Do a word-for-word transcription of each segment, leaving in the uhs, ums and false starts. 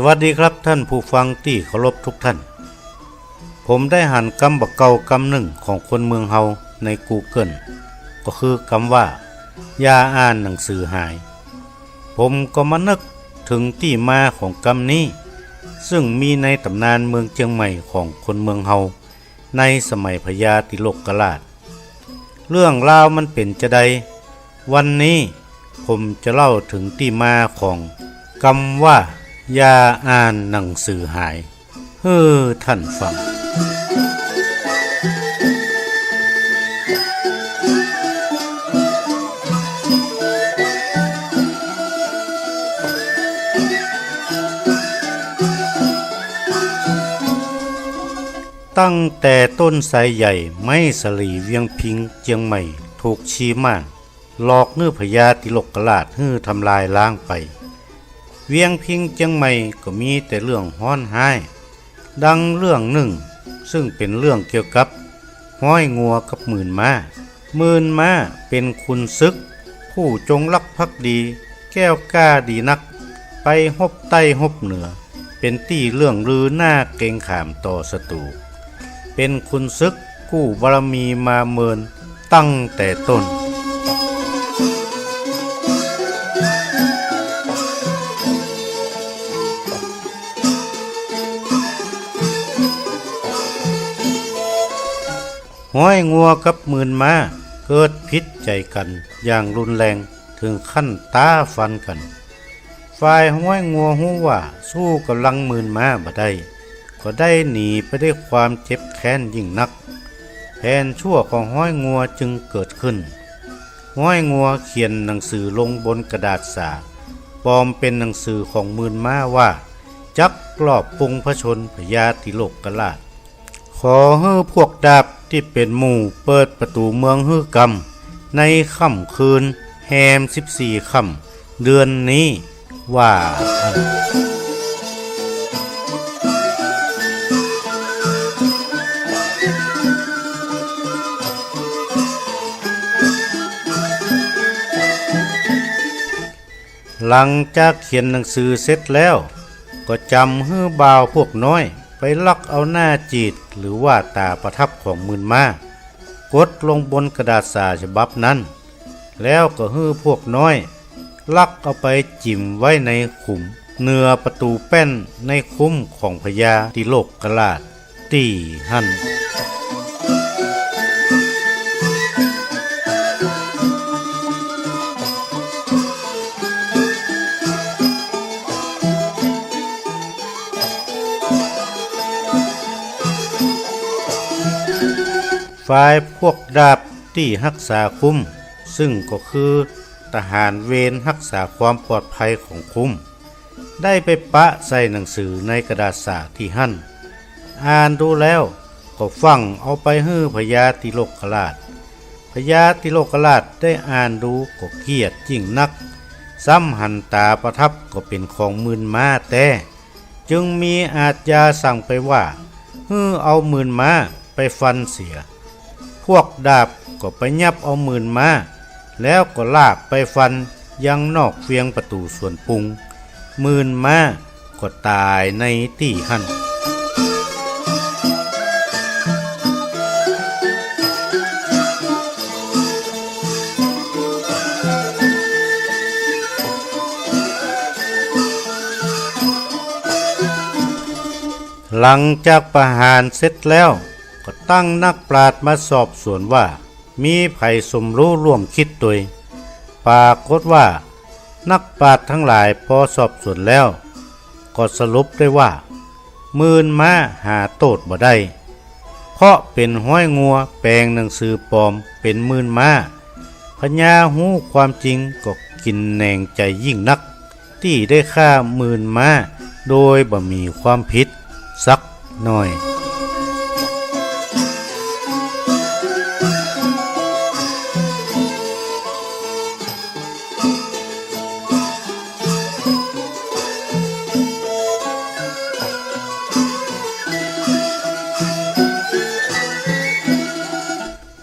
สวัสดีครับท่านผู้ฟังตี้เคารพทุกท่าน ผมได้หันกำบ่าเก่ากำนึ่งของคนเมืองเฮาในกูเกิล ก็คือกำว่า อย่าอ่านหนังสือหาย ผมก็มานึกเถิงตี้มาของกำนี้ ซึ่งมีในต๋ำนานเมืองเจียงใหม่ของคนเมืองเฮา ในสมัยพญาติโลกราช เรื่องราวมันเป๋นจาใด วันนี้ผมจะเล่าเถิงตี้มาของกำว่า อย่าอ่านหนังสือหาย หื้อท่านฟัง ตั้งแต่ต้นไทรใหญ่ไม้สาลีเวียงพิงค์เจียงใหม่ถูกชีม่าน หลอกหื้อพญาติโลกราชหื้อทำลายล้างไป เวียงพิงค์เจียงใหม่ก็มีแต่เรื่องฮ้อนฮ้าย ดังเรื่องนึ่ง ซึ่งเป๋นเรื่องเกี่ยวกับฮ้อยงัวกับหมื่นม้า หมื่นม้าเป๋นขุนศึก ผู้จงรักภักดี แก้วกล้าดีนัก ไปฮบใต้ฮบเหนือ เป๋นตี้เลื่องลือหน้าเกรงขามต่อศัตรู๋ เป๋นขุนศึกกู้บารมีมาเมินตั้งแต่ต้น ฮ้อยงัวกับหมื่นม้าเกิดผิดใจ๋กั๋นอย่างรุนแรง เถิงขั้นต๊าฟันกั๋น ฝ่ายฮ้อยงัวฮู้ว่าสู้ก๋ำลังหมื่นม้าบ่ได้ ก็ได้หนีไปด้วยความเจ็บแค้นยิ่งนัก แผนชั่วของฮ้อยงัวจึงเกิดขึ้น ฮ้อยงัวเขียนหนังสือลงบนกระดาษสา ปลอมเป๋นหนังสือของหมื่นม้าว่า จักลอบปลงพระชนม์พญาติโลกราช ขอหื้อพวกดาบตี้เป๋นหมู่เปิดประตู๋เมืองหื้อกำ ในค่ำคืนแฮมสิบสี่ค่ำเดือนนี้ ว่าอั้น หลังจากเขียนหนังสือเสร็จแล้ว ก็จ๋ำหื้อบ่าวพวกน้อยไปลักเอาหน้าจีดหรือว่าต๋าประทับของหมื่นม้า กดลงบนกระดาษสาฉบับนั้น แล้วก็หื้อพวกน้อยลักเอาไปจิ่มไว้ในขุมเหนือประตู๋แป้นในคุ้มของพญาติโลกราช ตี้หั้น ฝ่ายพวกดาบตี้ฮักษาคุ้ม ซึ่งก็คือทหารเวรฮักษาความปลอดภัยของคุ้ม ได้ไปปะใส่หนังสือในกระดาษสาตี้หั้น อ่านดูแล้วก็ฟั่งเอาไปหื้อพญาติโลกราช พญาติโลกราชได้อ่านดูก็เกลียดยิ่งนัก ซ้ำหันต๋าประทับก็เป๋นของหมื่นม้าแต๊ จึงมีอาชญาสั่งไปว่า หื้อเอาหมื่นม้าไปฟันเสีย พวกดาบก็ไปยับเอาหมื่นม้า แล้วก็ลากไปฟันยังนอกเวียงประตู๋สวนปรุง หมื่นม้าก็ต๋ายในตี้หั้น หลังจากประหารเสร็จแล้ว ก็ตั้งนักปราชญ์มาสอบสวนว่า มีใผสมรู้ร่วมคิดตวย ปรากฏว่า นักปราชญ์ทั้งหลายปอสอบสวนแล้ว ก็สรุปได้ว่า หมื่นม้าหาโต้ษบ่ได้ เพราะเป๋นฮ้อยงัวแป๋งหนังสือปลอมเป๋นหมื่นม้า พญาฮู้ความจริงก็กิ๋นแหนงใจ๋ยิ่งนัก ตี้ได้ฆ่าหมื่นม้าโดยบ่มีความผิดสักหน่อย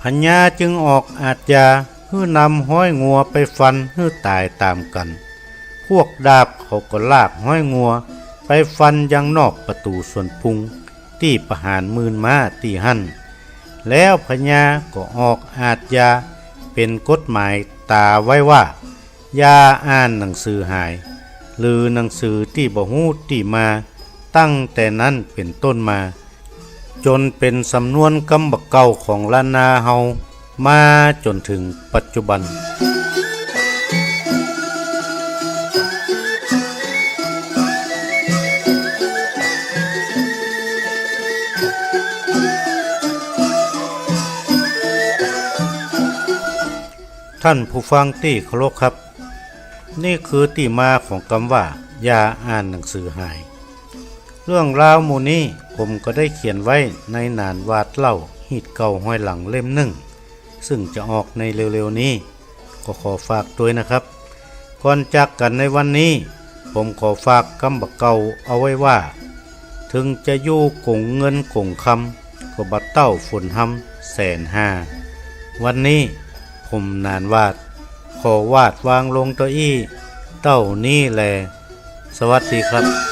พญาจึงออกอาชญาหื้อนำฮ้อยงัวไปฟันหื้อต๋ายต๋ามกั๋น พวกดาบเขาก็ลากฮ้อยงัว ไปฟันยังนอกประตู๋สวนปรุง ตี้ประหารหมื่นม้าตี้หั้น แล้วพญาก็ออกอาชญาเป๋นกฎหมายตราไว้ว่า อย่าอ่านหนังสือหาย หรือหนังสือตี้บ่ฮู้ตี้มา ตั้งแต่นั้นเป๋นต้นมา จ๋นเป๋นสำนวนกำบ่าเก่าของล้านนาเฮา มาจ๋นเถิงปัจจุบัน ท่านผู้ฟังตี้เคารพครับ นี่คือตี้มาของกำว่า อย่าอ่านหนังสือหาย เรื่องราวหมู่นี้ผมก็ได้เขียนไว้ในหนานหวาดเล่าฮีตเก่าฮอยหลังเล่มนึ่ง ซึ่งจะออกในเร็วๆ นี้ ก็ขอฝากตวยนะครับ ก่อนจากกั๋นในวันนี้ ผมขอฝากกำบ่าเก่าเอาไว้ว่า เถิงจะอยู่ก๋งเงินก๋งคำ ก็บ่เต้าฝนฮำแสนห้า วันนี้ผมหนานหวาด ขอวาดวางลงเต้าอี้ เต้านี้แล สวัสดีครับ